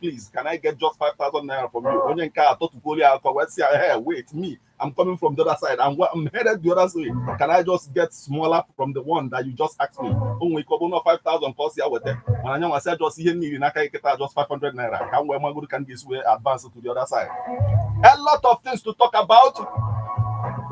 Please, can I get just 5,000 naira from you? Onye nke a tọtukwuolu ya akọ wee sị ya, "Hey, wait, me, I'm coming from the other side. I'm headed the other way. Can I just get smaller from the one that you just asked me?" O nwere ike ọ bụrụ na 5,000 ka ọ si ya weta, mana anya nwasị just ihe niile n'aka gị kịta, just 500 naira ka m wee magoro ka m ga-esi wee advance to the other side. A lot of things to talk about.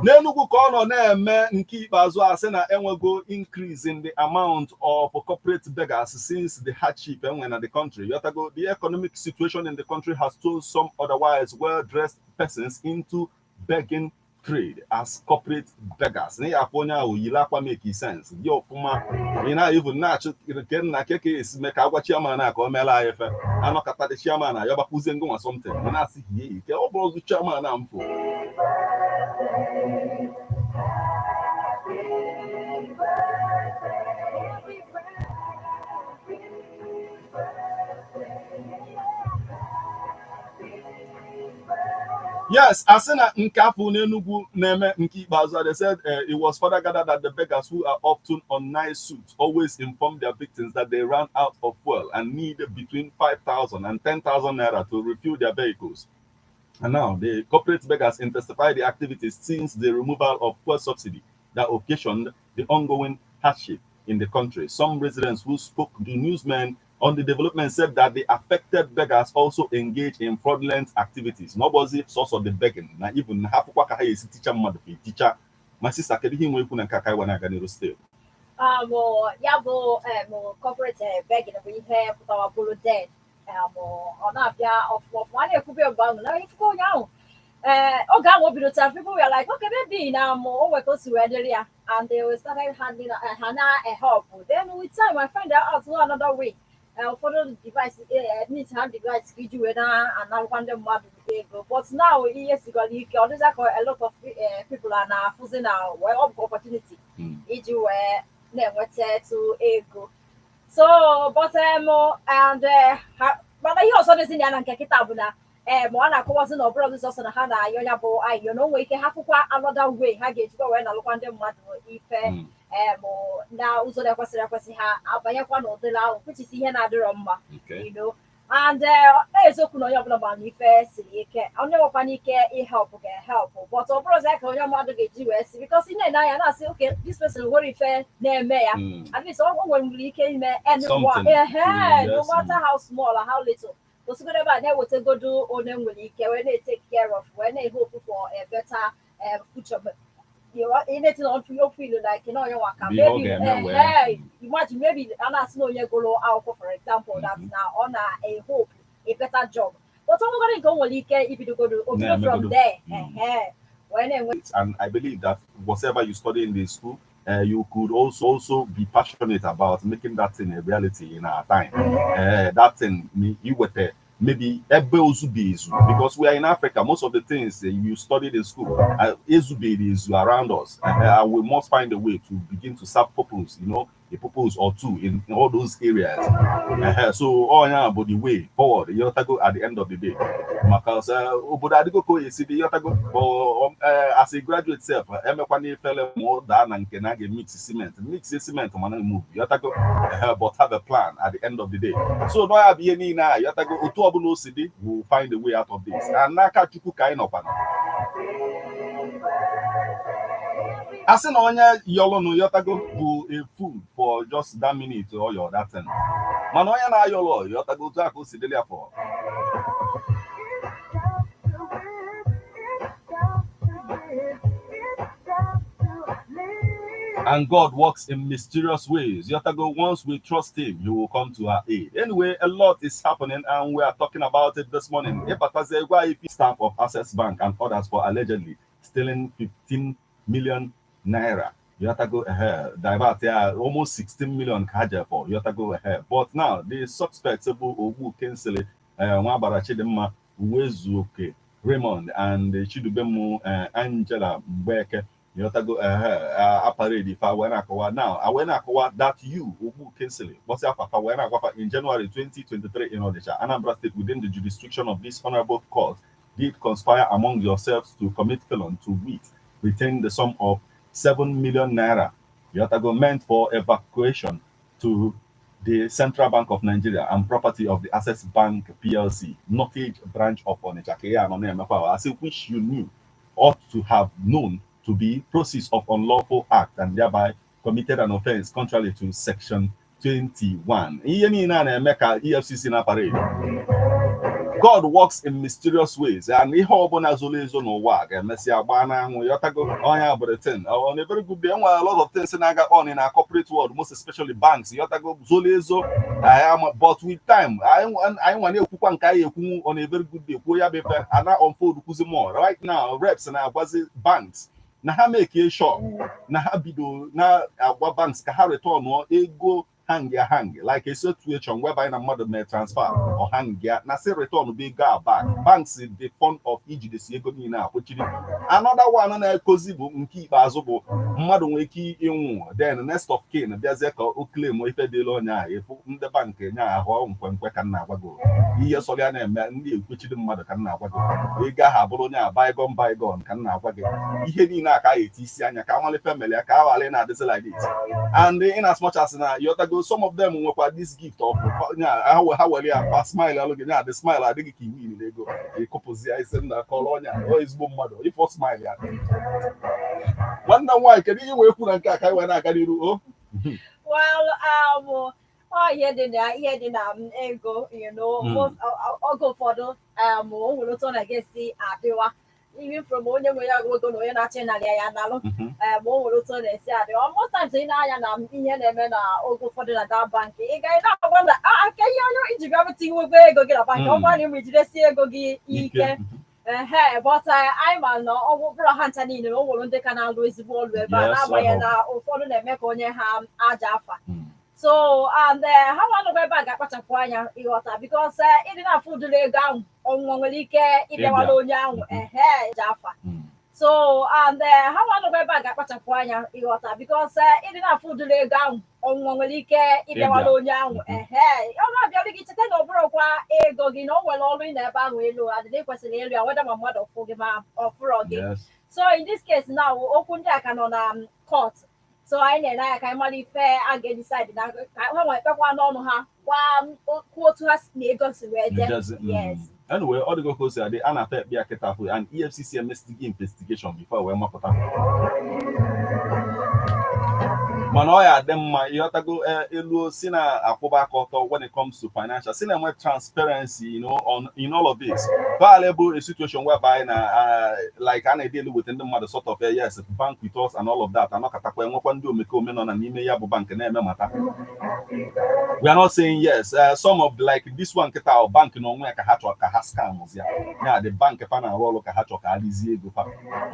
N'Enugu ka ọ nọ na-eme nke ikpeazụ a, sị na enwego increase in the amount of corporate beggars since the hardship enwe na the country. Yotago, the economic situation in the country has turned some otherwise well-dressed persons into begging trade as corporate beggars. Na ya afọ onye ahụ yiri akwa make sense dị ọfụma, ị na even na-achụ ke nna ke ka esi mee ka agwa chairman a ka o meela anyị efe anọkọta dị chairman a yọbakwuzie ngụnwa something, ị na-asị hie ike ọ bụrụ ọzọ chairman a mfụ. Happy birthday. Happy birthday. Happy birthday. Yes, asị na nke afọ n'Enugu na-eme nke ikpeazụ. They said it was further gathered that the beggars, who are often on nice suits, always inform their victims that they ran out of fuel and need between 5,000 and 10,000 naira to refuel their vehicles. And now the corporate beggars intensify the activities since the removal of fuel subsidy that occasioned the ongoing hardship in the country. Some residents who spoke to newsmen on the development said that the affected beggars also engage in fraudulent activities. Nobody's source of the begging. Na even hapụkwa ka ha esi ticha mmadụ ka eticha. My sister, kedu ihe nwe ikwu na nke aka iwe na-aga n'iru still? Ya bụ corporate begging bụ ihe pụtara bụrụ dead. Ọ na-abịa ọfụma ọfụma, a na-ekwube mgbe ahụ na ifuko onye ahụ ee oge ahụ o bidotara, people were like, "Okay, maybe na o nwere ka o si wee dịrị ya," and they started handling ha na help. Then with time, I find out another way, ụfọdụ device means ha device ka iji wee na-analụkwa ndị mmadụ ego. But now ihe sigara ike, ọ dịza ka a lot of people a na-afụzi na wee ọ bụ opportunity iji wee na-enweta ego. So but and ha mana ihe ọzọ dịzi na ya na nke kịta bụ na ee ma ọ na-akọwazi na ọ bụrụ ọzọ sọ na ha na-ayọ ya bụ ayọ, na o nwere ike ha fụkwa another way ha ga-ejikwa wee nalụkwa ndị mmadụ ife na ụzọ na-ekwesịrị ekwesị, ha abanyekwa n'ụdịrị ahụ, which is ihe na-adịrọ mma. And eziokwu na onye ọbụla ma na ife siri ike, onye nwekwana ike ihelp ga-ehelp, but ọ bụrụ ọzọ ka onye mmadụ ga-eji wee si, because ị na-ene anya na-asị, "Okay, this person nwere ife na-eme ya." At least ọ nwere ike ime anyone Something. ehe, no Yes. matter how small or how little, osigodo ebe a na-ewetagodo onye nwere ike wee na-etake care of, wee na-ehope for a better future. But anything on you feel like you know onye nwa ka Bụ ihe ọ maybe ga-eme wee. Imagine maybe a na-asị na onye gụrụ akwụkwọ, for example, that na ọ na-ehope a better job, but ọ nwegoro nke o nwere ike ibidogodo obido from Na-emegodo. there ehe wee na-enwe. And I believe that whatever you study in the school, you could also be passionate about making that thing a reality in our time. That thing, me, you were there, maybe ebe ozube ezu, because we are in Africa. Most of the things you studied in school, ezube is around us, and we must find a way to begin to serve purpose, a purpose or two in all those areas. So all yeah, but the way forward, you have to go at the end of the day. Maka obodo adịgo ka o esi dị, ịghọtago, but as a graduate sef, emekwana ifele ma ọ daa na nke na a ga-emix cement, mix cement, mana move, ịghọtago, but have a plan at the end of the day. So nọ ya bụ ihe niile a, ịghọtago, otu ọbụla o si dị, we will find a way out of this, and n'aka Chukwu ka anyị nọkwana. A sị na onye yọlụnụ, yọtago, bụ a food for just that minute or your that thing, mana onye na-ayọlụ, yọtago, otu a ka o si dịrị ya for. It's time to win. It's time to win. It's time to live. And God works in mysterious ways. Yotago, once we trust Him, He will come to our aid. Anyway, a lot is happening, and we are talking about it this morning. Epatazegwa Ifi, staff of Access Bank and others for allegedly stealing 15 million naira. Yotago, divert, yeah, almost 16 million kaja for Yotago. But now the suspects, Ogu Kinsley, Nwabara Chidimma, Uwezuoke Raymond, and Chidubemu Angela Mbeke. Yotago, aparedi fa wee na-akọwa now, wee na-akọwa that you, Ogbu Kinsley, kpọsị afa fa wee na-agwafa, in January 2023 in Onitsha, Anambra State, within the jurisdiction of this honorable court, did conspire among yourselves to commit felony, to wit, retain the sum of 7 million naira, Yotago, meant for evacuation to The Central Bank of Nigeria and property of the Access Bank PLC, Northage branch of Onitsha. Ka ya nọ na-emekwa, asị which you knew, ought to have known to be proceeds of unlawful act and thereby committed an offense contrary to section 21. Ihe niile a na-eme ka EFCC na parade. God works in mysterious ways, and ihe ọbụla zoro ezo n'ụwa a ga-emesịa gbaa n'anwụ, yọtago ọnya bụ the thing. On a very good day, enwere a lot of things na-aga on in our corporate world, most especially banks, yọtago, zoro ezo anyị ama, but with time anyị nwa na-ekwukwa nke anyị ekwu on a very good day, kwuo ya bụ ife ana unfold kwuzi more. Right now, reps na-agwazi banks na ha make sure na ha bido na-agwa banks ka ha return ego hang ya hang, like a situation whereby na mmadụ mee transfer or hang ya, na say return bụ ego a back. Banks dị fond of ijidesi ego niile a kwechiri. Another one na-ekozi bụ nke ikpeazụ bụ mmadụ nwere ike ịnwụ, then next of kin bịazie ka o claim ife dịla onye ahụ, efu ndị bank nye ahụ nkwenkwe ka m na-agwago ihe sọrọ ya na-eme ndị ekwechiri mmadụ ka m na-agwa gị, ego ahụ abụrụ onye a bygone bygone ka m na-agwa gị. Ihe niile a ka a eti isi anya ka amali family ya ka a ghara ị na-adịzi like this. And in as much as na yotago, some of them nwekwa this gift of nya ha were ya pa smile alụ gị nya, the smile adịghị ka iwu na ego ịkụpụzi ya isi nna kọrọ ọnya ọ ezigbo mmadụ ifọ smile ya. Nwanne m nwaanyị, kedu ihe wee kwu na nke a ka anyị wee na-aga n'iru o? Well, ọ ihe dị na ego, most oge ụfọdụ o nwere otu ọ na-ga-esi adịwa, even from onye nwe ya ego na onye na-achọ ịnarị ya ya nalụ. O nwere otu ọ na-esi adịwa. Most times ị na-anya na ihe na-eme na oge ụfọdụ na that bank, ị ga na-agwa na aka ihe onye iji bịa bụta inwego ego gị na bank, ọ bụrụ na ịmụ ijidesie ego gị ike. Ehe, but anyị ma na ọ bụrụ ha ncha niile na o nwere ndị ka na-alụ ezigbo ọrụ ebe a, n'agbanyeghị na ụfọdụ na-eme ka onye ha aja afa. So and ha nwa ebe a ga-akpachapụ anya, ịghọta, because ịdị na-afụ ụdịrị ego ahụ, ọnwụnwa nwere ike ịbịawala onye ahụ. Ehe, ji afa. So and ha nwa ebe a ga-akpachapụ anya, ịghọta, because ịdị na-afụ ụdịrị ego ahụ, ọnwụnwa nwere ike ịbịawala onye ahụ. Ehe, ọ na-abịara gị, cheta na ọ bụrụkwa ego gị, na o nwere ọrụ ị na ebe ahụ elu adịna ị kwesịrị ịlụ ya, weda ma mmadụ ọfụ gị ma ọ fụrọ gị. So in this case now, okwu ndị a ka nọ na court, so anyị na-ene anya ka anyị mara ife a ga-edecide na ka ha nwe ekpekwa n'ọnụ ha gwa kwuo otu ha si na ego si wee jee. Yes. Anyway, ọ dịgo ka o si adị, a na-afa ekpe ya kịta afọ, and EFCC emesịghị investigation before wee mapụta, mana ọ ya adị mma, ịghọtago, elu si na akwụba aka ọtọ when it comes to financial, si na-enwe transparency on in all of this baala bụ a situation whereby na like a na-edeal with ndị mmadụ sort of yes, bank with us and all of that, anọkatakwa enwekwa ndị omekome nọ na n'ime ya bụ bank na-eme mata. We are not saying yes, some of the, like this one kịta, bank na onwe ya ka ha chọrọ ka ha scam ya ya the bank fa na-arụ ọrụ ka ha chọrọ ka ha lizie ego fa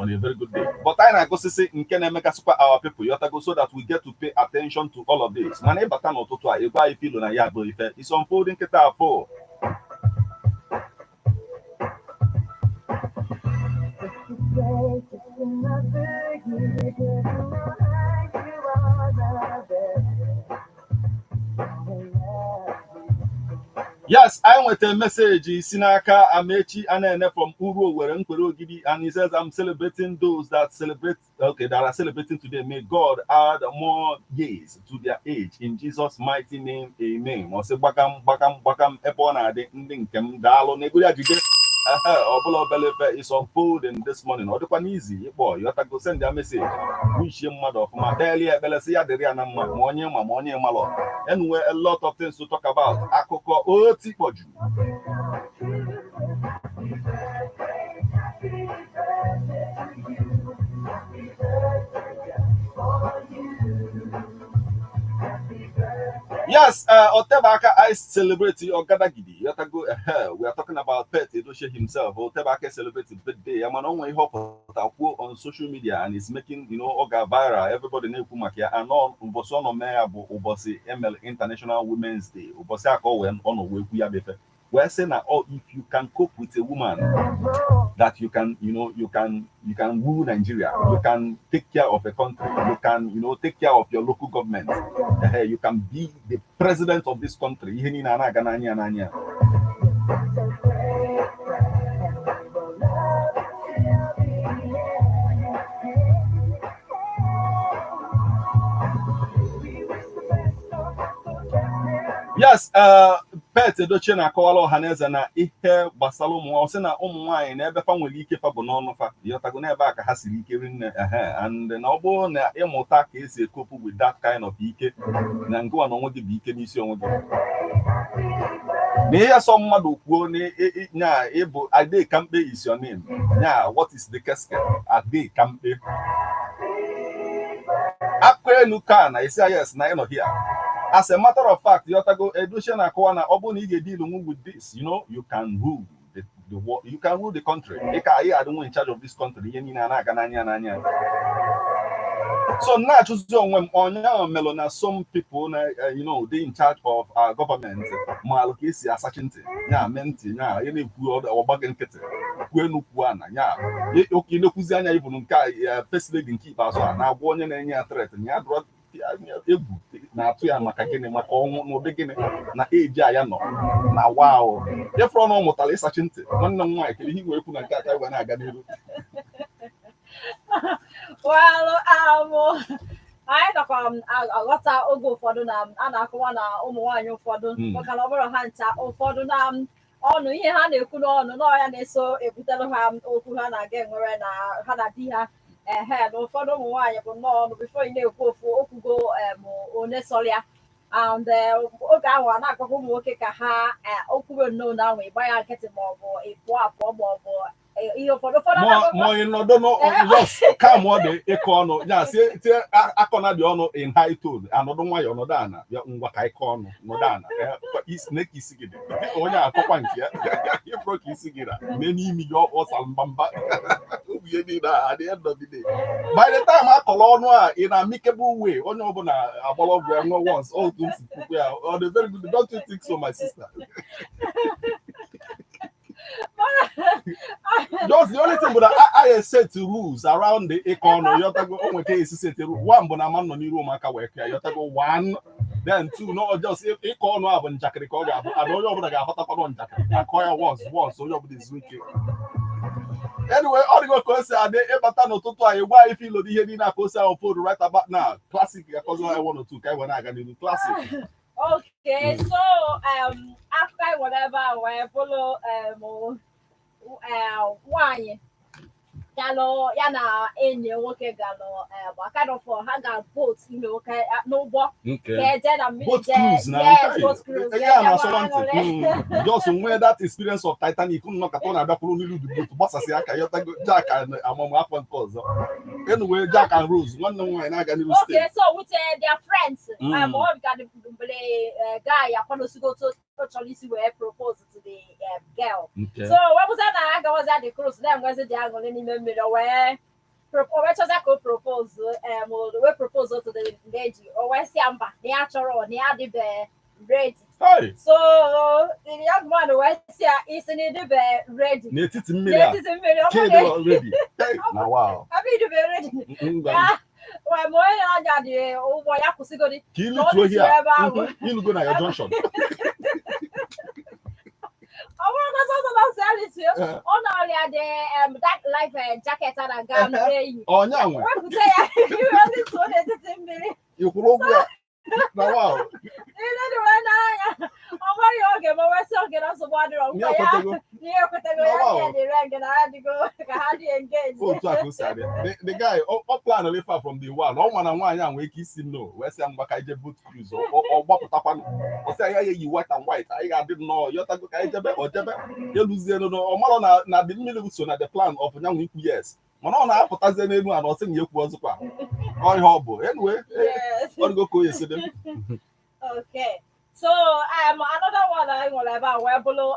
on a very good day. But anyị na-agosisi nke na-emegasịkwa our people, yọtago, so that we get to pay attention to all of this. Mana ịbata n'ụtụtụ a, ịgwa ife ilo na ya bụ ife is unfolding kịta afọ. Just another year, getting like you are the best. Yes, I nwetara message si n'aka Amechi Anene from Uru Owere Nkwere Ogidi, and he says, "I'm celebrating those that celebrate, okay, that are celebrating today. May God add more years to their age in Jesus' mighty name. Amen." Ọ sị gbakam gbakam gbakam ebe ọ na-adị ndị nke m, daalụ na ego ya jide. Ehe, ọbụla obele ife is unfolding this morning. Ọ dịkwa n'izi ịkpọ, yọtago, send ya message, wishie mmadụ ọfụma, deeli ya ekpere sị ya dịrị ya na mma, ma onye ma ma onye malọ. Anyway, a lot of things to talk about. Akụkọ otikpọju. Happy birthday to you. Happy birthday just for you. Happy birthday. Yes, Otebaka, I celebrate Ogadagidi. Yotago, we are talking about Pete Edochie himself. Otebaka celebrates birthday. I'm on onwe ihe ọ kwuo on social media and it's making, oga viral. Everybody na-ekwu maka ya. And on ụbọchị ọ nọ mee ya bụ ụbọchị ML International Women's Day. Ụbọchị aka ọ wee ọ nọ wee kwu ya bụ ife. Wee sị na, oh, if you can cope with a woman, that you can, you can woo Nigeria, you can take care of a country, you can, take care of your local government. You can be the president of this country. Ihe niile a na-aga n'anya n'anya. So grateful, and we will love till the end. We wish the best of the best. Yes, Pete Edochie na-akọwara ọha na eze na ihe gbasara ụmụ nwaanyị, sị na ụmụ nwaanyị na ebe fa nwere ike fa bụ n'ọnụ fa, ịghọtago, n'ebe a ka ha siri ike rinne. Ehe, and na ọ bụrụ na ịmụta ka esi e-cope with that kind of ike, na ngụwa na onwe gị bụ ike n'isi onwe gị, na ihe sọ mmadụ kwuo na nya ịbụ Ade Kampe is your name, nya what is the keske Ade Kampe akụ enu ka na isi yes na ịnọ here. As a matter of fact, Yotago, Edochie na-akọwa na ọ bụrụ na ị ga-deal with this, you can rule the world, you can rule the country. Ị ka ị adịnwe in charge of this country, ihe niile a na-aga n'anya n'anya. So na-achụzi onwe m onye melụ na some people na dey in charge of our government maalụ ka esi asachi ntị, nya mee ntị, nya ị na-ekwu ọgba gị nkịtị, kwuo enu kwuo ana, nya ị na-ekwuzi anya ibụ nke a first lady nke ikpeazụ a na-agwa onye na-enye ya threat na ya dụrọ egwu na-atụ ya maka gịnị, maka ọnwụ n'ụdị gịnị na eji a ya nọ na wow, ịfụrụ na ọ mụtara ịsachi ntị. Nwanne m nwaanyị, kedu ihe i wee kwu na nke a ka anyị wee na-aga n'iru? Well, anyị nọkwa m aghọta oge ụfọdụ na a na-akọwa na ụmụ nwaanyị ụfọdụ, maka na ọ bụrụ ha ncha, ụfọdụ na ọnụ ihe ha na-ekwu n'ọnụ nọọ ya na-eso ebutere ha okwu ha na-aga enwere na ha na di ha. Ehe, na ụfọdụ ụmụ nwaanyị bụ nnọọ ọnụ, before ị na-ekwu ofu okwugo one sọrọ ya. And oge ahụ a na-agwakwa ụmụ nwoke ka ha okwube nnọọ na ahụ ịgba ya nkịtị ma ọ bụ ịpụọ apụọ ma ọ bụ ihe ụfọdụ ụfọdụ ma ị nọdụ just calm, ọ dị ịkọ ọnụ ya sie tie akọna dị ọnụ in high tone, anọdụ nwayọọ, nọdụ ana ya, ngwa ka ịkọ ọnụ, nọdụ ana isi ka isi gị dị, onye akọkwa nke ya, ịfụrụ ka isi gị ra mee n'imi gị ọsal mbamba ụmụ ihe niile a. At the end of the day, by the time akọrọ ọnụ a in amicable way, onye ọbụla agbara ọgwụ ya ṅụọ once, otu m si kwukwu ya, ọ dị very good. Don't you think so, my sister? Just the only thing bụ na I set rules around the ịkọ ọnụ, yọtago, o nwere ka esi set rule. One bụ na ama nọ n'iru ụmụaka wee kịa, yọtago, one. Then two, no, just ịkọ ọnụ a bụ njakịrị ka ọ ga-abụ, and onye ọbụla ga-aghọtakwa nọ njakịrị akọ ya once once, onye ọbụla ezu ike. Anyway, ọ dịgo ka o si adị. Ịbata n'ụtụtụ anyị, gwa anyị filo ihe niile a ka o si ahụ fodu right about now. Classic ga-akọzi anyị one or two ka anyị wee na-aga n'ihu. Classic. Okay, so akụkọ anyị nwere ebe a wee bụrụ nwaanyị galụ ya na enyi ya nwoke galụ akadọfọ ha ga boat n'ụgbọ ka eje na mmiri. Boat cruise na. Yes, boat cruise. Ihe a na-asọrọ ntị. Just nwee that experience of Titanic, nnọkọta ọ na-abịakwuru n'ilu the boat gbasasị aka, yọtago, Jack and amamụ afọ nke ọzọ. Anyway, Jack and Rose, nwanne m nwaanyị, na-aga n'iru. Okay, steeti so with their friends, all got the guy akwadosigo to chọrọ isi wee propose to the girl. So wepụta na agawazi the cruise na-enwezi dị aṅụrị n'ime mmiri, o wee o wee chọza ka o propose, o wee propose to the lady, o wee sị ya mba, na ya chọrọ, na ya adịbe ready. Hey! So the young man wee sị ya, isi na ịdịbe ready N'etiti mmiri a? N'etiti mmiri, ọ Kid bụrụ ready. Hey, na wow. ebe ịdịbe ready. Ngwa. Ya wee ma onye na-anya dị ụgbọ ya kwụsịgodi Ka na ọ ilutuo here. dịtụrụ ebe ahụ. Ilugo na ya junction. Ọ bụrụ na sọsọ na reality, ọ na-arịa dị that life jacket a na-aga eyi. Ọnya nwe. Wepụta ya iwe lituo n'etiti mmiri. Ị kwụrụ ụgwọ ya na wow. Ile dị wee n'anya, ọ nweghị oge ma wee sị oge na nsogbu adịrọ Ihe nkwa ya. ekwetego. Ihe ekwetego ya. Wow. Ya dị reng na ha dịgo ka ha dị engage. Otu a ka o si adị. The guy ọ plan ife from the one ọ ma na nwaanyị a nwee ike isi no, wee sị ya mgba ka anyị jee boat cruise, ọ gbapụtakwanụ, ọ sị ya ya yi white and white, anyị ga-adị nnọọ, yọtago, ka anyị jebe. Ọ jebe eluzie nụ, ọ marọ na the mmiri so na the plan of nyanwụ ikwu yes, mana ọ na-apụtazie n'elu a na ọ sị na ya ekwu ọzọkwa ọ ihe ọ bụ. Anyway, ọ dịgo ka o esi dị. Okay, so another one I nwere ebe a wee bụrụ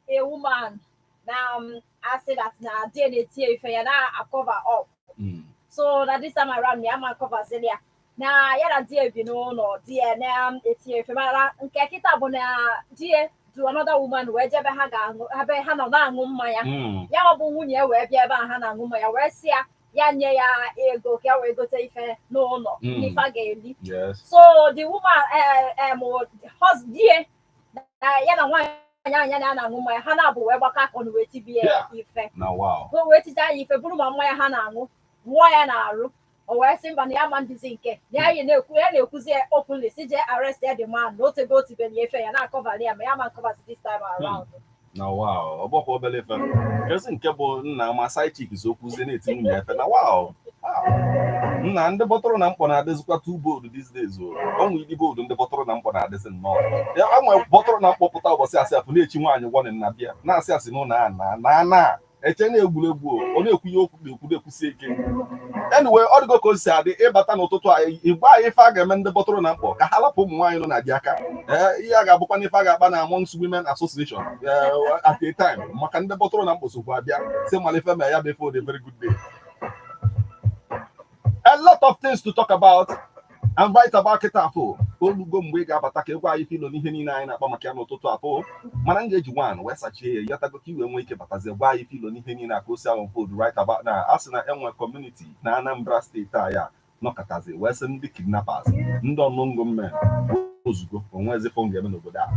a woman na asị that na di na-etie ife ya na cover up. So na this time around ya ma cover ya na ya na di bi n'ụlọ, di ya na-etie ife, mana nke kịta bụ na di ya du another woman wee jebe ha ga-aṅụ ebe ha nọ na-aṅụ mmanya. Ya ọ bụ nwunye ya wee bịa ebe a ha na-aṅụ mmanya, wee sị ya ya nye ya ego ka ya wee gote ife n'ụlọ, ife a ga-eli. So the woman husband na ya na nwaanyị ahụ ya na ya na-aṅụ mmanya, ha na-abụ wee gbakọ aka ọnụ wee tibie ife. Na wow. O wee tite anya ife bụrụ ma mmanya ha na-aṅụ wụọ ya na-arụ. O wee sị mba, na ya ma nduzi nke na ya yi na-ekwu ya na-ekwuzi ya openly, si jee arrest ya, the man na otego otibeli efe ya na-akọvali ya, ma ya ma nkọvazi this time around. Na wow, ọ bụkwa obere ife kezi nke bụ nna ma side chick okwuzie na-eti nwunye efe. Na wow. Ah. Nna, ndị bọtụrụ na mkpọ na-adịzikwa too bold these days o. Ọnwụ ịdị bold, ndị bọtụrụ na mkpọ na-adịzi nnọọ ya anwe bọtụrụ na mkpọ pụta ụbọchị asị afụ na-echi nwaanyị warning na bịa na-asị asị n'ụlọ a na na na eche na-egwuregwu o. Ọ na-ekwu ihe okwu na-ekwu na-ekwusi ike. Anyway, ọ dịgo ka o si adị ịbata n'ụtụtụ a, igwe anyị, ife a ga-eme ndị bọtụrụ na mkpọ ka ha lapụ ụmụ nwaanyị nọ na di aka. Ee, ihe a ga-abụkwa n'ife a ga-akpa na amongst women association, ee, at a time, maka ndị bọtụrụ na mkpọ sokwa abịa si malife ma ya before the very good day. A lot of things to talk about and write about kịta. Afọ olugo mgbe ị ga-abata ka ịgwa anyị filo n'ihe niile anyị na-akpa maka ya n'ụtụtụ afọ, mana m ga-eji one wee sachie ya yọtago ka i wee nwee ike batazie gwa anyị filo n'ihe niile aka osi ahụ unfold right about now. A sị na enwe community na Anambra Steeti a ya nọkọtazi wee sị ndị kidnappers, ndị unknown gunmen, ozugbo onwezi fọ ga-eme n'obodo a.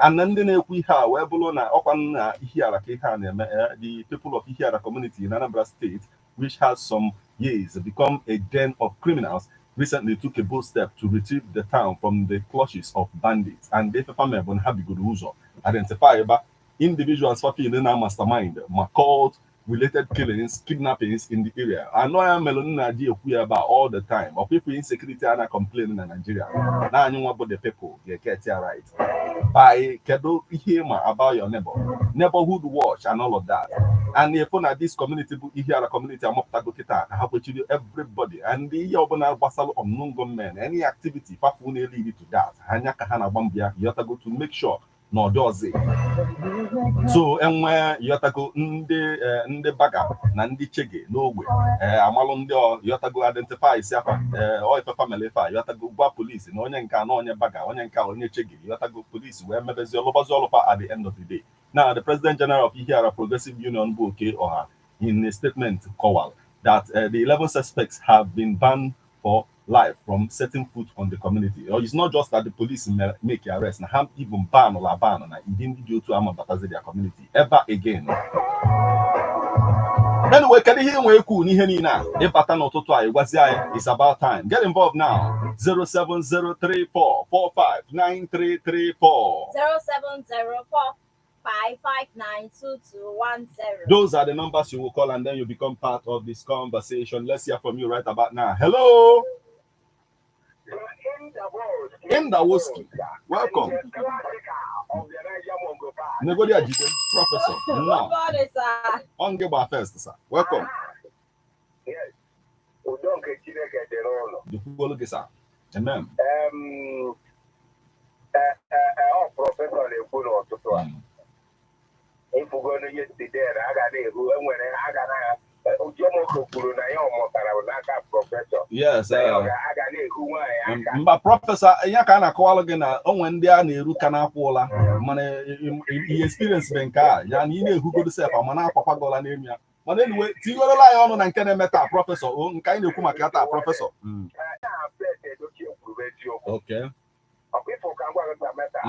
And ndị na-ekwu ihe a wee bụrụ na ọkwa na Ihiala ka ihe a na-eme. The people of Ihiala community in Anambra State, which has some years become a den of criminals, recently took a bold step to retrieve the town from the clutches of bandits. And ife fa bụ na ha bigoro ụzọ identify ebe individuals fa feel na mastermind ma cult related killings, kidnappings in the area. Anọ ya mere nna ji ekwu ya ebe a all the time of people insecurity a na complain na Nigeria, na anyị nwa bụ the people ga-get ya right by kedu ihe ma about your neighbor, neighborhood watch and all of that. And if na this community bụ Ihiala community amapụtago kịta ka ha kwechiri everybody and ihe ọbụla gbasara unknown gunmen, any activity fafu na-lead to that, ha anya ka ha na-agba mbọ ya yọtago to make sure na ọ dị ọzọ. So enwe yọtago ndị ndị baga na ndị chege n'ogbe amalụ ndị ọ yọtago identify si afa ọ ife family fa yọtago gwa polisi na onye nke a na onye baga, onye nke a onye chege, yọtago polisi wee mebezi ọlụbazi ọlụfa at the end of the day. Now, the president general of Ihiala Progressive Union bụ Oke Ọha, in a statement kọwara that the 11 suspects have been banned for life from setting foot on the community. Or it's not just that the police make arrest, na ha even ban or ban na ndị ndị dị otu ama batazi their community ever again. Anyway, kedu ihe nwee ekwu n'ihe niile a? Ịbata n'ụtụtụ a, ịgwazi anyị. It's about time. Get involved now. 07034459334. 07045592210. Those are the numbers you will call and then you become part of this conversation. Let's hear from you right about now. Hello. Indawoski. Welcome. Negodi Ajide, Professor. Good Now, morning, sir. on gị first, sir. Welcome. Yes. Udo nke Chineke dịrị ụlọ. Dịkwuolu gị, sir. Amen. Ọ professor na-ekwu n'ụtụtụ a. Ịfụgo yesterday na a ga na-eru enwere a ga na Ojemoko kwuru na ya ọ mụtara n'aka professor. Yes. Na ya a ga na-ehu nwaanyị aka. Mba, professor, ihe ka a na-akọwalụ gị na o nwere ndị a na-eru ka na-akwụ ụla, mana ihe experience bụ nke a ya na ị na-ehugodo sef ama na-akwakwa gị ụla n'elu ya. Mana anyway, tinyerela anyị ọnụ na nke na-eme taa, professor, o nke anyị na-ekwu maka ya taa, professor. Na Pet Edochie kwuru bụ eziokwu. Ọkwa ịfụ ka ngwa gị meta.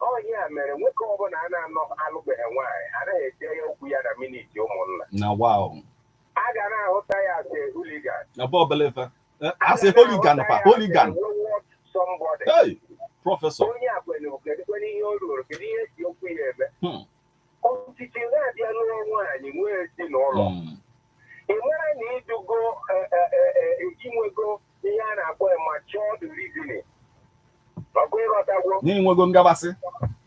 Ọ ihe a mere nwoke ọbụla a na-anọ alụbeghị nwaanyị anaghị ete ya okwu ya na miniti ụmụnna. Na wow. A ga na-ahụta ya as a hooligan. Na bụ obele ife. Asị hooligan pa hooligan. Wayward somebody. Hey, professor. Onye a kwere, kedụkwana ihe o ruru, kedu ihe esi okwu ya eme? Ọchịchị na-abịa lụọ nwaanyị nwee ezinụlọ, ị mara na idugo inwego ihe a na-akpọ matured reasoning, ọkụ ịghọtagwo? N'inwego ngabasị.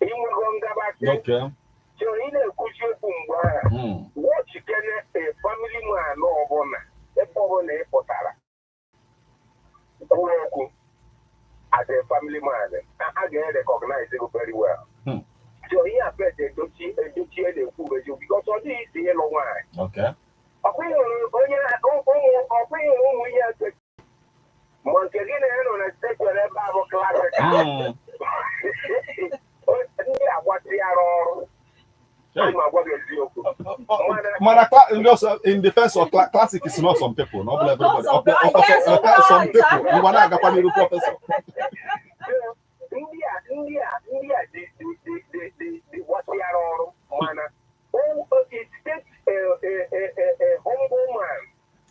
Inwego ngabasị. So ị na-ekwuzi okwu mgbe ahụ, wọchikene a family man ọbụla, ebe ọbụla ị pụtara kwuo okwu as a family man, a ga-recognize you very well. So ihe a Pet Edochie na-ekwu bụ eziokwu, because ọ dịghị isi ịlụ nwaanyị. Ọkwa ịhụrụ onye ụmụ, ọkwa ịhụrụ ụmụ ihe eke ma nke gị na ya nọ na station ebe a bụ classic. Ndị agbatịara ọrụ. Hey. Ana m agwa gị eziokwu. Mana ndị ọzọ, in defense of classic is not some people, not everybody. Some Okay, people. okay, Yes, okay, some right. people. Ngwa, na-agakwa n'iru, professor. Ndị a dị dị dị dị dị dị gbatịara ọrụ, mana it takes a humble man.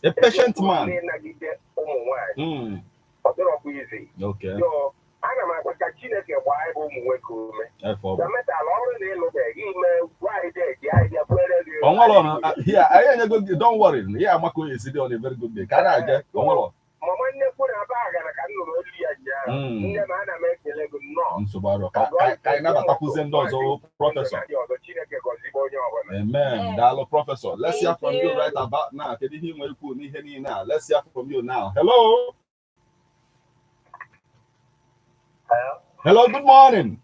A patient man. Ịnagide ụmụ nwaanyị, ọ dịrọkwa izi. Yo, ana m agwa ka Chineke gbaa ebe ụmụ nwoke ume. Efọ Na metal, ọ bụrụ na ịlụbeghị ime nwaanyị dị eji ahịhịa kwere gị. Onwere here anyị enyego gị, don't worry, ihe amaka onye esi dị on a very good day ka a na-aje onwere. Mama nnekwu na-aba agara ka m nụrụ olu ya nyaa. Nne m, ana m ekele gị nnọọ. Nsogbu arọ ka anyị nabatakwuzie ndị ọzọ, professor. Ndị ọzọ, Chineke gọzibe onye ọbụla. Amen. Daalụ, professor. Let's hear Thank from you you. right about now. Kedu ihe ị nwere ikwu n'ihe niile a? Let's hear from you now. Hello. Hello, good morning.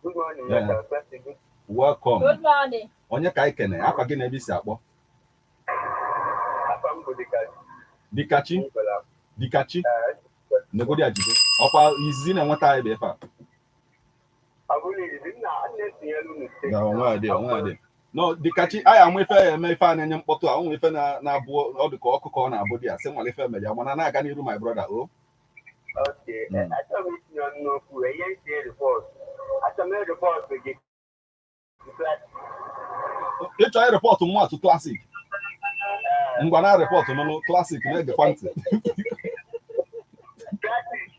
Good morning. Yeah. Mr. President. Welcome. Good morning. Onye ka anyị kene? Afa gị na ebe isi akpọ? Afa m bụ dịka Dikachi. Nicola. Dikachi. Negodi ajide. Ọkwa izizi na-enweta anyị bụ ife a. Ọ bụrụ izizi m na na-etinyelu unu steeti. Na onwe adị, onwe adị. No, Dikachi, anyị amụ ife ya eme ife a na-enye mkpọtụ a, onwe ife na-abụ ọ dị ka ọkụkọ ọ na-abụ dị ya, sị nwale ife mere ya, mana na-aga n'iru, my brother, o. Okay, achọrọ m itinye ọnụ n'okwu ihe ntinye report. Achọrọ m report gị. Ịchọ ịreport nwa atụ Classic. Ngwa na report nụnụ Classic na-egekwa ntị. Classic,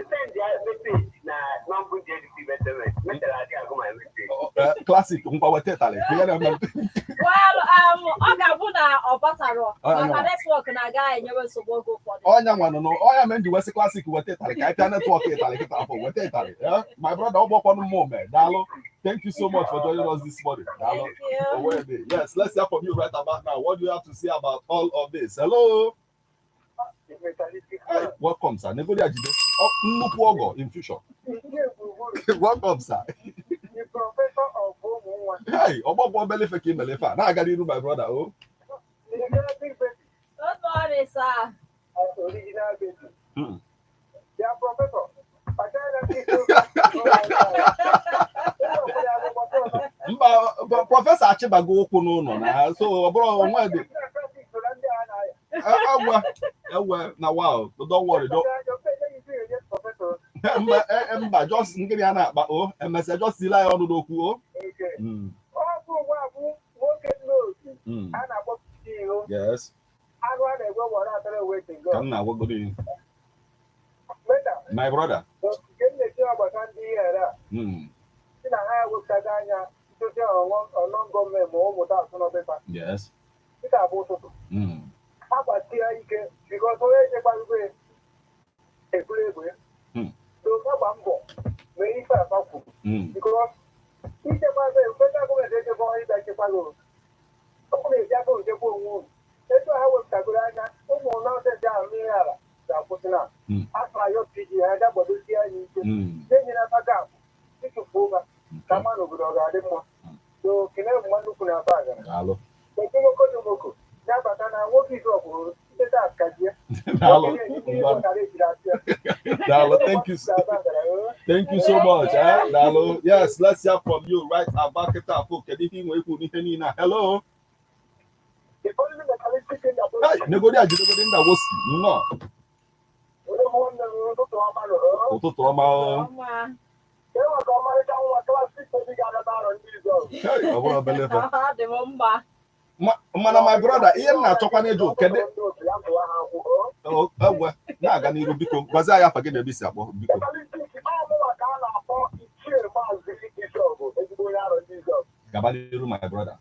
send ya message na nọmba JDC SMS. Mechara adị agụ my message. Classic, ngwa weta ịtalị. Ka ihe na-eme. Well, ọ ga-abụ na ọ batara Ọ, maka no. network na-aga enyewe nsogbu oge ụfọdụ. Ọnya nwa nụnụ ọnya mere m ji wesị Classic weta ịtalị ka anyị pịa network ịtalị kịta afọ weta ịtalị. Eh, my brother, ọ gbọkwanụ mmụọ mee. Daalụ. Thank you so much for joining us this morning. Daalụ. Thank you. Owede. Yes, let's hear from you right about now. What do you have to say about all of this? Hello. Hey, welcome, sir. Negodi Ajide. Oh, nnukwu ọgọ in future. Welcome, sir. The professor of ụmụ nwa. Hey, ọgbọgbọ obele ife ka imele ife a. Na-aga n'iru, my brother. Oh. The classic baby. Good morning, sir. Original baby. Ya professor. Kpachara ndị. Mba, professor achịbago ụkwụ n'ụlọ na ha, so ọ bụrụ onwe dị ewe ewe na wow, don't worry, don't mba, mba, just nkiri a na-akpa o emesịa, just tile anyị ọnụ n'okwu o. Ọ bụ nwa bụ nwoke nnotu a na-akpọ ihu anụ a na-egwe wara atara ewe Ka m na-agwagoro gị. Meta. My brother. Nke m na-eji ọgbata ndị ihe a si na ha ewepụtago anya ntozi ọnọ gọọmenti ma ụmụta asụ n'ọbịfa dịka abụ ụtụtụ ha gbasie ike because onye echekwago eburu egbe so ha gba mbọ mee ife afa kwuru because ichekwa ebe federal gọọmenti echekwa ịbịa chekwa gị ọ na-eji aka ochekwa onwe unu etu ha wepụtagoro anya ụmụ nonsense ahụ n'ihe ala ga-akwụsị na afọ ayọ pg ha ga gbadosie anya ike na-enyere aka gap ịtụfuo ha ka mma n'obodo ọ ga-adị mma. So kene bụ nwanne ukwu na-aba agara. Daalụ. Okomoko na-abata na nwoke izu ọkwụrụ ndeta akajie. Daalụ. Daalụ. Thank you. Thank you so much. Eh? Daalụ. Yes, let's hear from you right about kịta afọ. Kedu ihe ị nwere ikwu n'ihe niile a? Hello. Hey, negodi ajidegodi nda wosi. Nnọọ. Ụtụtụ ọma o. Ọma. Hey, ọ bụrụ obele ife. Ọ dị m mma. Mana my brother, ihe m na-achọkwa n'ịjụ kedu egwe na-aga n'iru, biko gwazie anyị afa gị na ebe isi akpọ, biko. Gaba n'iru, my brother.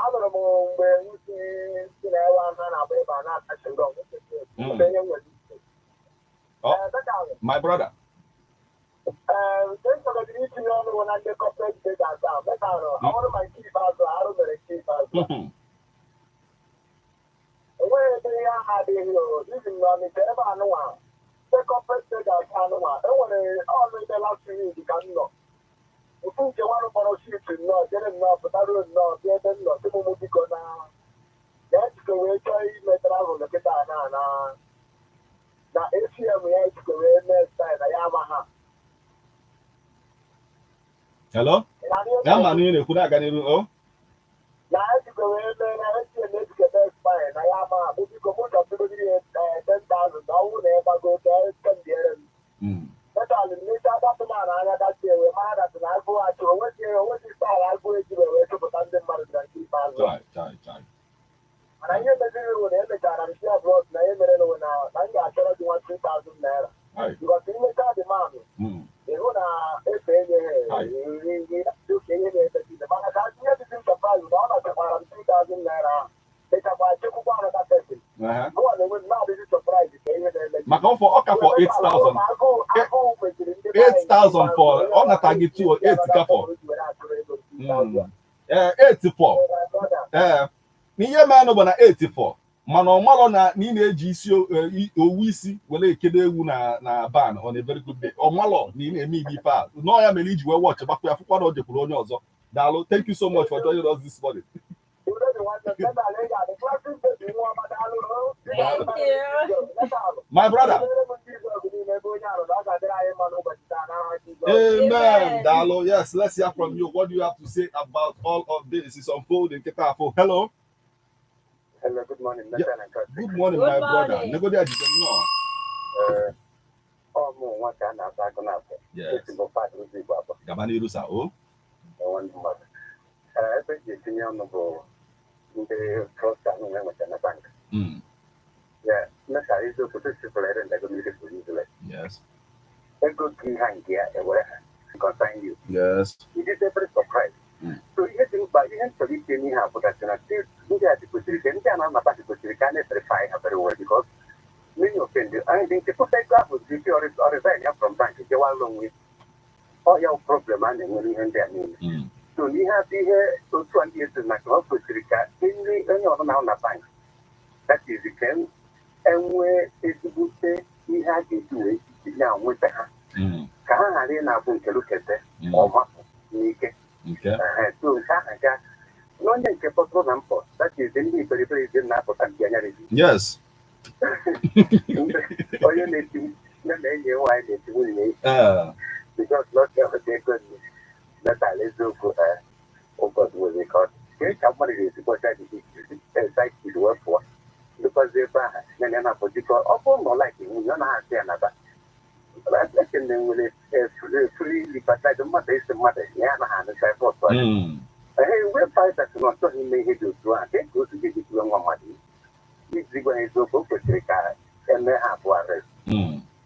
Anụrụ m mgbe nwusi si na ewe anụ a na-agba ebe a na-atachi ngọ. Oh, my brother. Ee, nke m chọgọdịrị itinye ọnụ bụ na ndị corporate beggars a metarụ ọrụ ma nke ikpeazụ arụ mere nke ikpeazụ a. Enweghị ebe ihe ahụ adịghị o izi na Ọnịcha ebe anụnwa ndị corporate beggars anụnwa enwere ọnụ ebe last week ka m nọ ofu nke nwanụ kpọrọ shift nnọọ jere nnọọ pụtaruo nnọọ bịa ebe m nọ sị m mụ biko na na ejikọ wee chọọ ime travel kịta na ATM ya ejikọ wee mee style na ya ama ha. Hello. Ya ma na ị na-ekwu, na-aga n'iru o. Na ejikọ wee mee na ATM ejikọ mee style na ya ama ha bụ biko mụ chọtụgodiri ya 10,000 na ọnwụ na ịgbago ka eskendiere m metal mmechi adatụmanụ anya dachi ewe mara datụ na agụụ achụ onweghị style agụụ ejiri wee chụpụta ndị mmadụ na nke ikpeazụ. Chai, chai, chai. Mana ihe meziri bụ na emechara m si abroad na ihe mere na na m ga-achọrọ gị nwa 2000 naira. Hai. Because imecha dị manụ, ịhụ na efe enyeghị oke ihe na-emezi, mana ka ihe dịzi m surprise na ọ nachakwara m 2000 naira ahụ, mechakwa chekwukwa another person. Mụnwa na onwe m na-adịzi surprise ka ihe na-emezi. Maka ọ ka for 8000. Agụụ agụụ kwesịrị ndị be anyị. 8000 for ọ nata gị 2 or 8 ka for. Ee, 84. Ee, n'ihe merenụ bụ na 84, mana ọ marọ na ị na-eji isi owu isi were ekedo ewu na ban on a very good day. Ọ marọ na ị na-eme ibe ife a nọọ ya mere iji wee watch gbakwa ya, fụkwa na o jekwuru onye ọzọ. Daalụ, thank you so much for joining us this morning. Thank you. My brother. Amen. Amen. Daalụ. Yes, let's hear from you. What do you have to say about all of this? It's unfolding. Kita hello. Hello, good morning. Yeah. Good morning, Good my brother. morning. Negodi ajide nnọọ. Ọ mụ nwa ka a na-ata agụ na-abụ. Yes. Esi bụ paadị ụzọ Igbo abụọ. Gaba n'iru sa o. Enwe ndị mmadụ. Ee, ebe eji etinye ọnụ bụ ndị trọst ahụ nwe nweta na bank. Ya, mmesa eziokwu tosipụrụ ere ndago mmiri pụrụ izule. Ego gị ha nke ya ewere ha concern you. It is a very surprise. So ihe dị mkpa, ihe m chọrọ itinye n'ihe a bụgasị na ndị a dị kwesịrị ka ndị a na-ana bank kwesịrị ka a na-everify ha very well, because many of them, and nke pụta ego ahụ dị ike ọ resign ya from bank jewala onwe ọ ya wụ problem a na-enwe n'ihe ndị a niile. So n'ihe atụ ihe otu a ndị esi na ka ọ kwesịrị ka ndị onye ọbụla nọ na bank, that is, ka enwee ezigbote ihe a ga-eji wee na-nweta ha ka ha ghara ị na-abụ nke rukete ọmapụ n'ike. Ehe, so nke ahụ ga n'onye nke fọdụrụ na mpọ, that is, ndị iberibere ibe na-apụta nke anya rezi. Onye na-eti nne na enyi nwaanyị na-eti nwunye ya because not eweta ego nne metala eziokwu. Ee, ụbọchị nwere ka ọ dị ka mmadụ ga-esi kpọcha dị saikil wee pụọ ndịkwazi ebe ahụ ya na ya na-apụjikọ. Ọ bụrụ na ọ like nwunye ọ na-asị ya naba ekene nwere free liberty mmadụ isi mmadụ ya anaghị anụcha ebe ọtọ ya. Ee, wee faịta na ọ chọghị ime ihe dị otu ahụ ka otu ga-eji nwa mmadụ iji gwa ha eziokwu. O kwesịrị ka eme ha abụọ arrest,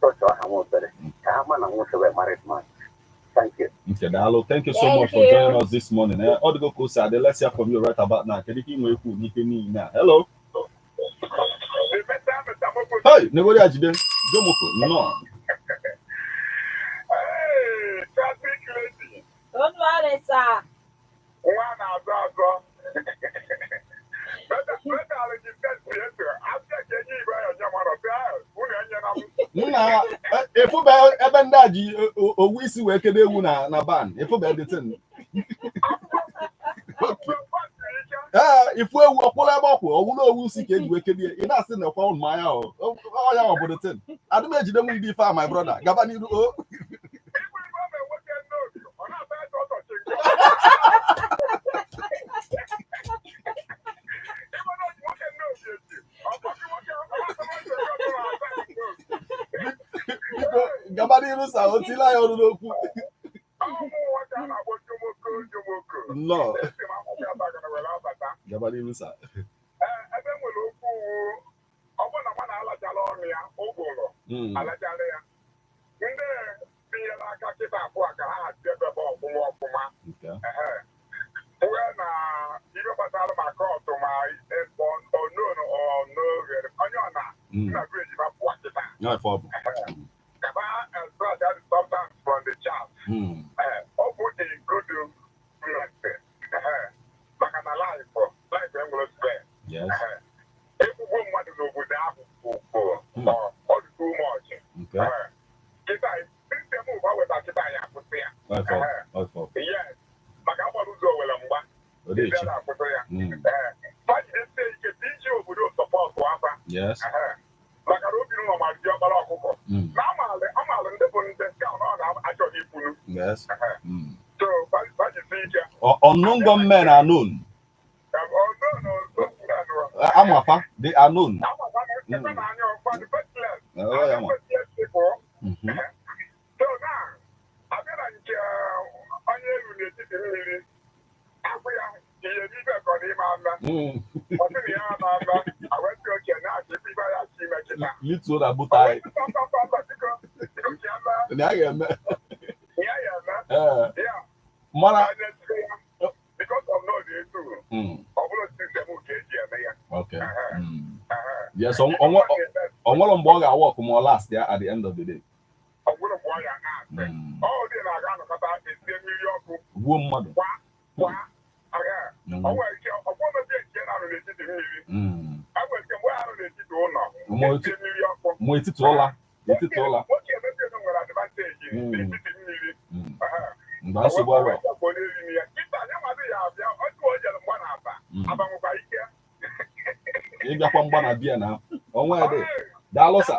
tọchọọ ha nwa obere ka ha ma na nwoke wee married man. Thank you. Okay, Daalụ. Thank you so Thank much for you. joining us this morning. Eh, ọ dịgo ka o si adị. Let's hear from you right about now. Kedu ka ị nwee ikwu n'ife niile a? Hello. Hey, Negodi Ajide. Jomoko, nnọọ. Hey, traffic lady. Good morning, sir. Nwa na-azọ azọ. Better gị test eto. Abịa ka enye igwe ya onye mara ọsị ahụ. Unu enyela m. Nna, efube ebe ndị a ji owu isi wee kedo ewu na ban. Efube the thing. Ee, ifu ewu ọkwụla ebe ọkwụ ọwụla owu isi ka eji wee kedie. Ị na-asị na ekwe ụnụ mmanya ọ ọ ya ọ bụ the thing. Adị m ejide nwa ife a, my brother. Gaba n'iru o. Igwe igwe ma nwoke n'otu. Ọ na-ata ete ọtọchị nke. Igwe n'otu nwoke n'otu eti. Ọ bụghị nwoke ọ na-ata ete ọtọ na-ata n'otu. Biko, gaba n'iru sa o tile anyị ọnụ n'okwu. Ọmụ nwoke a na-akpọ Jomoko Jomoko. Nnọọ. Esi m akwụkwọ abagana were abata. Gaba n'iru sa. Ee, ebe m nwere okwu wu ọ bụrụ na nwa na-alachala ọnụ ya ụgụrụ alachala ya, ndị tinyere aka kịta abụọ ka ha hazie ebe bụ ọfụma ọfụma. Ehe. Wee na ibe gbasara ma kọtụ ma onon onoghere onye ọ na nna village ma pụọ kịta. Ya ife ọ bụ. Kaba extract that substance from the child. Ee, ọ bụ a good blessing. Ehe. Maka na life enwere spare. Egbugbo mmadụ n'obodo ahụ bụ ọ dị too much. Kịta system ụba weta kịta ya akwụsị ya. Ọ ife ọ bụ. Ọ ife ọ bụ. Yes, maka agbara ụzọ were mgba. Odechi. Bịara akwụsị ya. Ee, fajidesie ike iji obodo support afa. Maka na obi nwa ma ji ọkpara ọkụkọ na amalị ndị bụ ndị ka ọ na-achọghị ikwulu. So fajisie ike. Unknown gunmen are known. Amafa, they are known. Ọ ya nwa. So now, abịa na nke onye elu n'etiti mmiri, akwụ ya ihe n'ibe ka ọ n'ime ama. Ọ sị na ya ama ama, awetị oche na-achị ife ibe ya achị ime kịta. Lituo na buta anyị. Mba, biko, biko, ka ya mee. Na ya ga-eme. Ya ya eme. Ee. Ya. Mana ya because of no dị etu. Ọ bụrụ system ka eji eme ya. Okay. Yes, ọ nwere mgbe ọ ga-awa ọkụ ma ọ last ya at the end of the day. Ọ bụrụ mgbe ọ ya na-asị. Ọ dị na-aga anọkọta esie mmiri ọkụ. Gbuo mmadụ. Kwa kwa agha. Ọ nwere ike ọ bụrụ na etie na-arụ n'etiti mmiri. E nwere ike mgbe arụ n'etiti ụlọ. Esie mmiri ọkụ. Ma etiti ụla. Etiti ụla. Nwoke emebi nwere advantage n'etiti mmiri. Mgbe nsogbu arụ. Kịta ya nwadị ya abịa otu o jere mgba na aba. Aba nwekwa ike. Ịbịakwa mgba na bịa na onwe dị. Daalụ sa.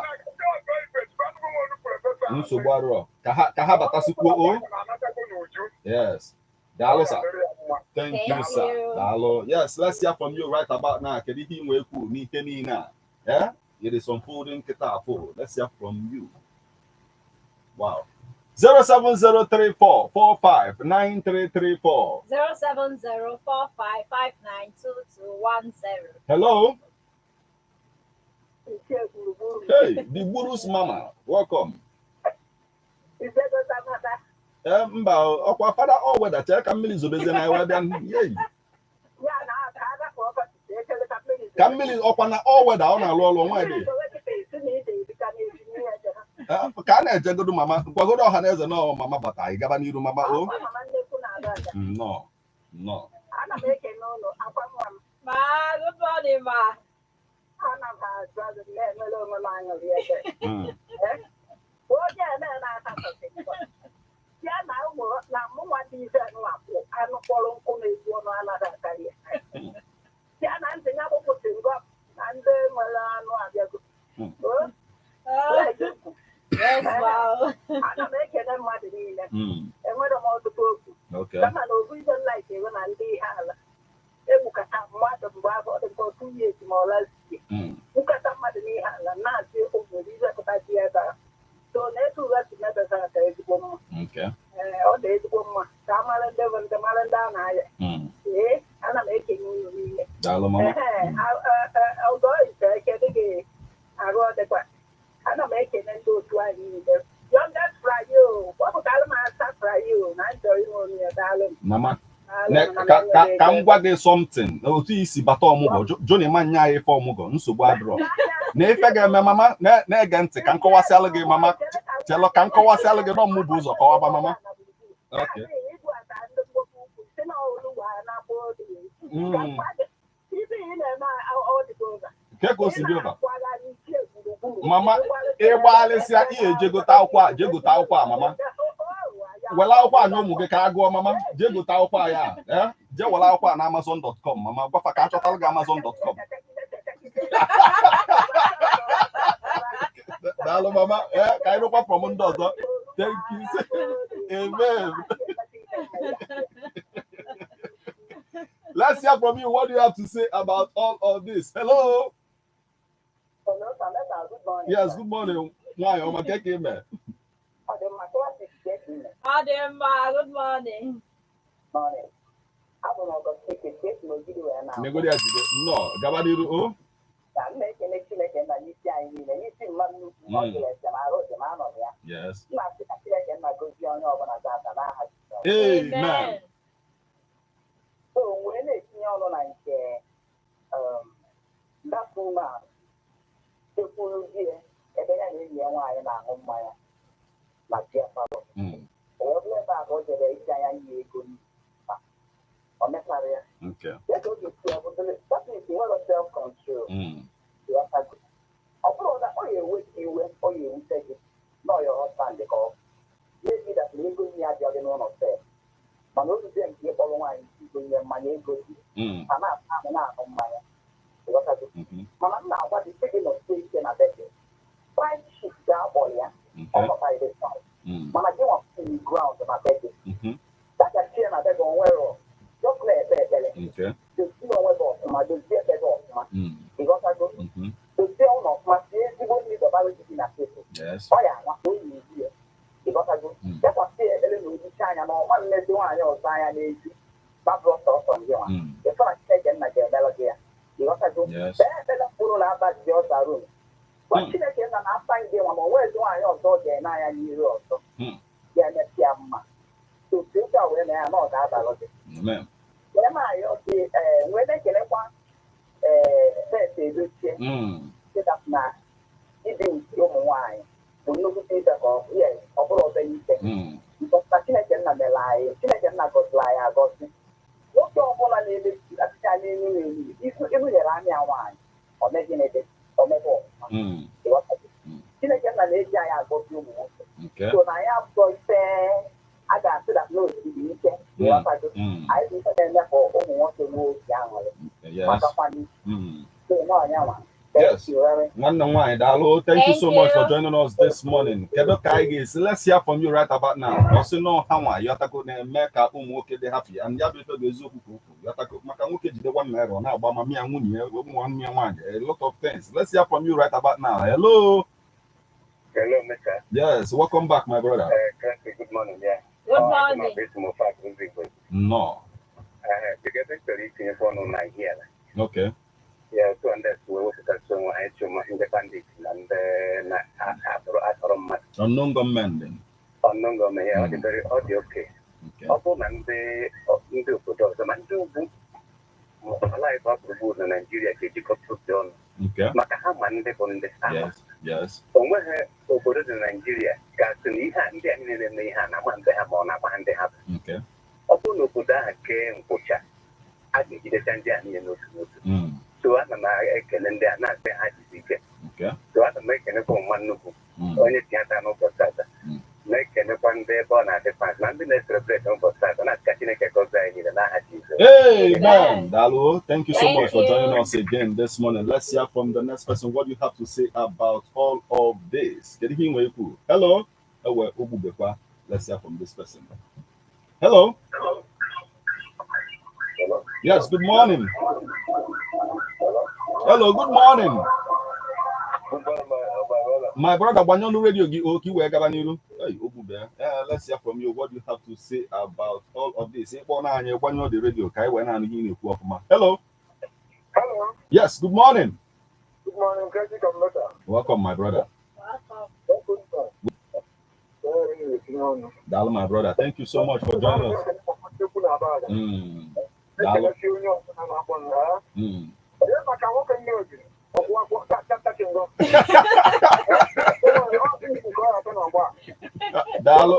Nsogbu arụ ka ha batasikwuo o. Yes. Daalụ sa. Thank you, sir. Daalụ. Yes, let's hear from you right about now. Kedu ihe ị nwee kwuru n'ihe niile a? Eh? It is unfolding kịta afọ. Let's hear from you. Wow. 07034459334. 07045592210. Hello. Hey, the Guru's mama. Welcome. Mba, ọkwa fada ọ weda chee ka mmiri zobezie na ewe bịa yeyi. Ka mmiri ọkwa na ọ weda ọ na-alụ ọlụ nwa dị. Ka a na-ejegodo mama gwagodo ọha na eze na mama bata anyị gaba n'iru mama o. Nnọọ nnọọ. Ana m ekene ụlọ akwa nwa m. Ma, good morning, ma. Ana m azụ azụ na-emere onwe m aṅụrị ebe. Onye eme na-akatọsị ya na ụmụ na mụnwa dị ife nwa bụ anụ kpọrọ nkụ na-ezu ọnụ anaghị akarị ya. Ya na ntị ya gbụpụsị ngọ na ndị nwere anụ abịago. Yes, wow. Ana m ekene mmadụ niile. Enwere m ọtụtụ okwu. Kama na obu ibe nlaik ego na ndị ihe ala. Egbukata mmadụ mgbe afọ dị nke otu ihe esi ma ọ lazie. Gbukata mmadụ n'ihe ala na-asị obodo izepụta ji ebe a. So na etu ụgha si mebesa ka ezigbo mma. Ee, ọ dị ezigbo mma ka a mara ndị bụ ndị mara ndị a na-aya. Ee, ana m ekenye unu niile. Ee, ọgọ ise eke dịghị arụ ọ dịkwa. Ana m ekene ndị otu anyị niile. Youngest Friday o, kpọpụtara m asa Friday o, na nchọ inwe onwe ya, daalụ m. Mama, ka m gwa gị something otu isi bata ọmụgwọ Johnny manya anyị ife ọmụgwọ nsogbu adịrọ na ife ga-eme mama na-ege ntị ka m kọwasịalụ gị mama chelụ ka m kọwasịalụ gị n'ọmụ bụ ụzọ kọwaba mama. Okay. Ke ka o si dị ụba mama ịgbalịsịa ihe ejegote akwụkwọ a jegote akwụkwọ a mama were akwụkwọ a nye ụmụ gị ka a gụọ mama jee gote akwụkwọ a ya jee were akwụkwọ a na amazon.com mama gwafa ka a chọtara gị amazon.com. Daalụ mama ka anyị rụkwa from ndị ọzọ. Thank you. Amen. Let's hear from you. What do you have to say about all of this? Hello. Hello, Samantha. Good morning. Yes, good morning. Nwanyị ọma ka eke ime. Ọ dị mma, good morning. Morning. Abụ m Ọgọstike, esi m Ogidi wee na. Negodi ya jide. Nnọọ, gaba n'iru o. Ka m na-ekele Chineke nna n'isi anyị niile, n'isi mma nnukwu, ọ dịrị ejem arụ dị m anọghị ya. Yes. M na-asị ka Chineke nna gozie onye ọbụla ga-ata n'aha Jizọs. Amen. So wee na-etinye ọnụ na nke that woman chekwuru di ya ebe ya na enyi ya nwaanyị na-aṅụ mmanya na bịa palọ. Wee bụrụ ebe a ka o jere iji anya nye ego ọ mechara ya. Ya ka o ga-esi ọ bụ that is nwere self control. Ọ bụrụ na ọ ga-ewe gị iwe ọ ga-ewute gị na ọ yọrọ stand ka ọ maybe that na ego nye abịaghị n'ụlọ sef mana ozuzie nke ịkpọrọ nwaanyị ego nye mmanya ego gị a na-ata ahụ na-aṅụ mmanya mana m na-agwa gị sị gị nọsie ike na bed five chief ga-akpọ ya ọ nọkarịrị five mana gị nwapụrụ ground na bed dagachie na bed onwero just na-ekpe ekpere dozie onwe gị ọfụma dozie ebe gị ọfụma ịghọtago dozie ụlọ ọfụma sie ezigbo nri dọbara gị na tebụl ọ ya anwa ka o yi ezi ya ịghọtago dekwasị ya ekpere na ozichi anya na ọma nlezi nwaanyị ọzọ anya n'ezi Babụrụ sọsọ ndị nwa. Ịfụ na Chineke nna ga-emelụ gị ya. Ịghọtago? Yes. Kpee ekpere mkpụrụ na-aba dị ọza rum. Gwa Chineke nna na afa ndị nwa ma o nwezi nwaanyị ọzọ ọ ga-ene anya n'iru ọzọ. Ga-emesi ya mma. Otu otu a wee na ya na ọ ga-abalụ gị. Amen. Wee na-ayọ gị, ee, wee na-ekelekwa, ee, Pete Edochie, sị na ibi nke ụmụ nwaanyị bụ nnukwu ife ka ọ, yes, ọ bụrụ obere ife. Because na Chineke nna mere anyị, Chineke nna gọziri anyị agọzi. Nwoke ọbụla na-emebi achịcha n'elu elu ịhụ nyere anya nwaanyị, o megịnịdị omebe ọfụma. Ịghọtago? Mm. Chineke nna na-eji anyị agọzi ụmụ nwoke. Okay. So na anyị abụọ ife a ga-asị na n'osiri ike. Ịghọtago? Mm. Anyị bụ ife na-eme ka ụmụ nwoke nwee obi aṅụrị. Makakwana so na ọnya nwa. Yes. Thank you very Nwanne m nwaanyị, daalụ. Thank you Thank so much for you. joining us this morning. Kedu ka anyị ga-esi? Let's hear from you right about now. Ọ sị na ha nwa yọtago na-eme ka ụmụ nwoke dị happy, and ya bụ ife bụ eziokwu ka okwu yọtago, maka nwoke jide ₦1 ọ na-agba mami ya, nwunye ya, ụmụ nwanne ya nwaanyị, a lot of things. Let's hear from you right about now. Hello. Hello, Mr. Yes, welcome back, my brother. Kirsti, good morning. Yeah. Good morning. No. Because chọrọ itinyekwa ọnụ na ihe a. Okay. Ya otu ndị si wee wepụtasị onwe ha ịchụ ma ndị bandit na ndị na-atọrọ atọrọ mmadụ. Unknown gunmen then. Ọnụ gọọmenti ya, ọ dị ọ dị oke. Okay. Ọ bụrụ na ndị obodo ọzọ ma ndị ugwu ma ala anyị gbaa gburugburu na Naijiria ga-ejikọta obi ọnụ maka ha ma ndị bụ ndị ama. O nweghị obodo dị na Naijiria ga-asị na ihe a ndị a niile na-eme ihe a na-ama ndị ha ma ọ na-agba ndị ha bụ. Ọ bụrụ na obodo ahụ kee nkwụcha, a ga-ejidecha ndị a niile n'otu n'otu. So ana m ekele ndị a na-asị ha jisi ike. So ana m ekelekwa ụma nnukwu onye tinye n'ụbọchị tata, na-ekelekwa ndị ebe ọ na-adị fans na ndị na-e celebrate ụbọchị tata, na-asị ka Chineke gọzie anyị niile n'aha Jizọs. Amen. Daalụ, thank you so Thank much for you. joining us again this morning. Let's hear from the next person. What do you have to say about all of this? Kedu ihe ị nwere ikwu? Hello. Ewe ogbubekwa. Let's hear from this person. Hello. Yes, good morning. Hello, good morning. My brother, gbanyụọ radio gị o ka i wee gaba n'iru. Hey, ogbube. Let's hear from you. What do you have to say about all of this? Ịkpọ na anyị, gbanyụọ the radio ka anyị wee na-anụ ihe ị na-ekwu ọfụma. Hello. Hello. Yes, good morning. Good morning, Crazy Computer. Welcome, my brother. Welcome. Welcome, sir. Very good. Daalụ, my brother. Thank you so much for joining us. Daalụ. Ekelesi onye ọbụla na-akpọ m ha. Onye maka nwoke nne obi ọkwụ tachi ngọ. Ọ dị nke ọ atọ n'ọgba. Daalụ.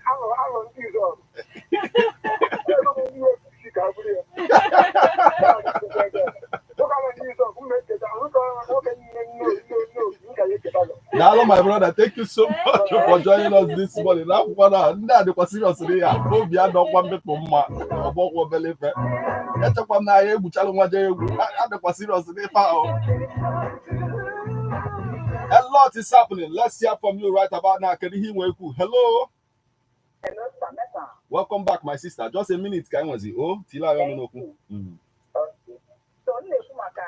Alụ alụ ndị izu ọrụ. Ego m ndị osisi ka bụrụ ya. Nwoke alụ ndị izu ọgụ mma eketa nwoke nwoke nne nne nne nne obi m ka ya eketa gị. Daalụ, my brother. Thank you so much for joining us this morning. N'akwụkwọ na ndị a dịkwa serious na ya obi adọkwa mmepụ mma ọgbọkwọ obele ife. Echekwa m na anyị egwuchalụ nwa jee egwu adịkwa serious n'ife ahụ. A lot is happening. Let's hear from you right about now. Kedu ihe ị nwere ikwu? Hello. Hello, sir. Meta. Welcome back, my sister. Just a minute ka anyị nwezi. O, tile anyị ọnụ n'okwu. Okay. So m na-ekwu maka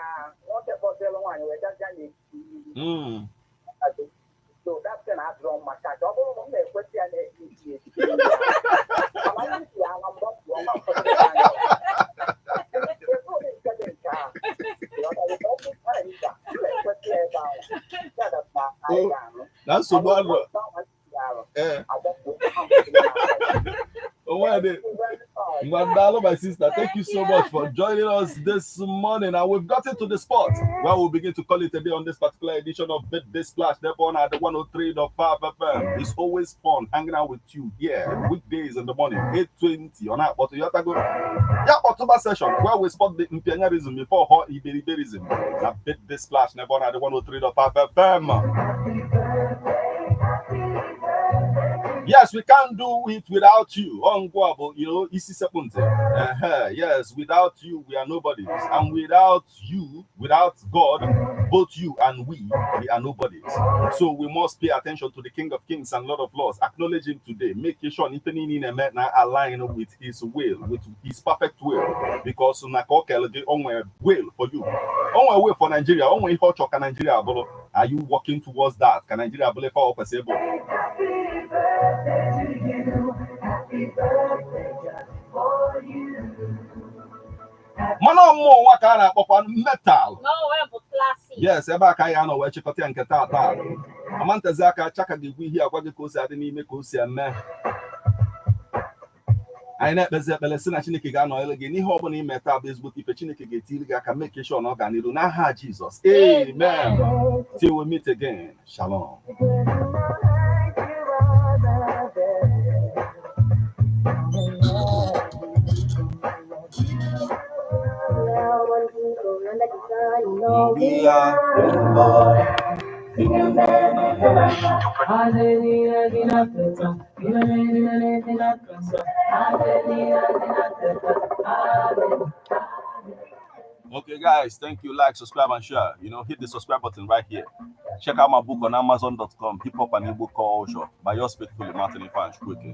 nwoke kpọzielu nwaanyị wee gazia n'etiti mmiri. So that thing adịrọ mma ka ọ bụrụ na m na-ekwesị ya n'etiti etiti mmiri. Mana ndị si ya na mgbapụ ọma mfọdụ anya. Ebe ole nke dị nke a, ịghọtara? Ọ bụ nwaanyị ka m na-ekwesị ya ebe ahụ. Ya that na anyị ga-anụ. Na nsogbu adịrọ. Ọ bụrụ na nwaanyị si arụ, agbapụ ọma mfọdụ anya. Onwe dị. Ngwandalo, my sister, thank you so much for joining us this morning. And we've gotten to the spot where we'll begin to call it a day on this particular edition of Midday Splash. Therefore, at the 103.5 FM. It's always fun hanging out with you here weekdays in the morning, 8:20 on our Toyota Go. Yeah, October session where we spot the imperialism before hot iberiberism. At Midday Splash, never at the 103.5 FM. Yes, we can't do it without you. Ongwabo, isi sepunte. Yes, without you, we are nobodies. And without you, without God, both you and we are nobodies. So we must pay attention to the King of Kings and Lord of Lords. Acknowledge him today. Make sure now align with his will, with his perfect will. Because na ka o kele gị, o nwere will for you. O nwere will for Nigeria. O nwere ihe ọ chọrọ ka Nigeria bụrụ. Are you working towards that? Ka Nigeria bụrụ ife ọ kwesịrị ịbụ? Happy birthday to you. Happy birthday just for Mana ọmụmụ nwa ka a na-akpọkwa metal. No, well, bụ classic. Yes, ebe a ka anyị anọ wee chịkọta ya nke taa taa. Ọma ntezi aka chaka ga-egwu ihe agwa gị ka o si adị n'ime, ka o si eme. Anyị na-ekpezi ekpere si na Chineke ga-anọnyere gị n'ihe ọbụla ime taa bụ ezigbote ife. Chineke ga-etiri gị aka, make sure na ọ ga n'iru n'aha Jizọs. Amen. Till we meet again, shalom. We are Okay, guys, thank you. Like, subscribe, and share. Hit the subscribe button right here. Check out my book on Amazon.com, Hip Hop and Igbo Culture, by yours faithfully, Martin Ifan Quickly.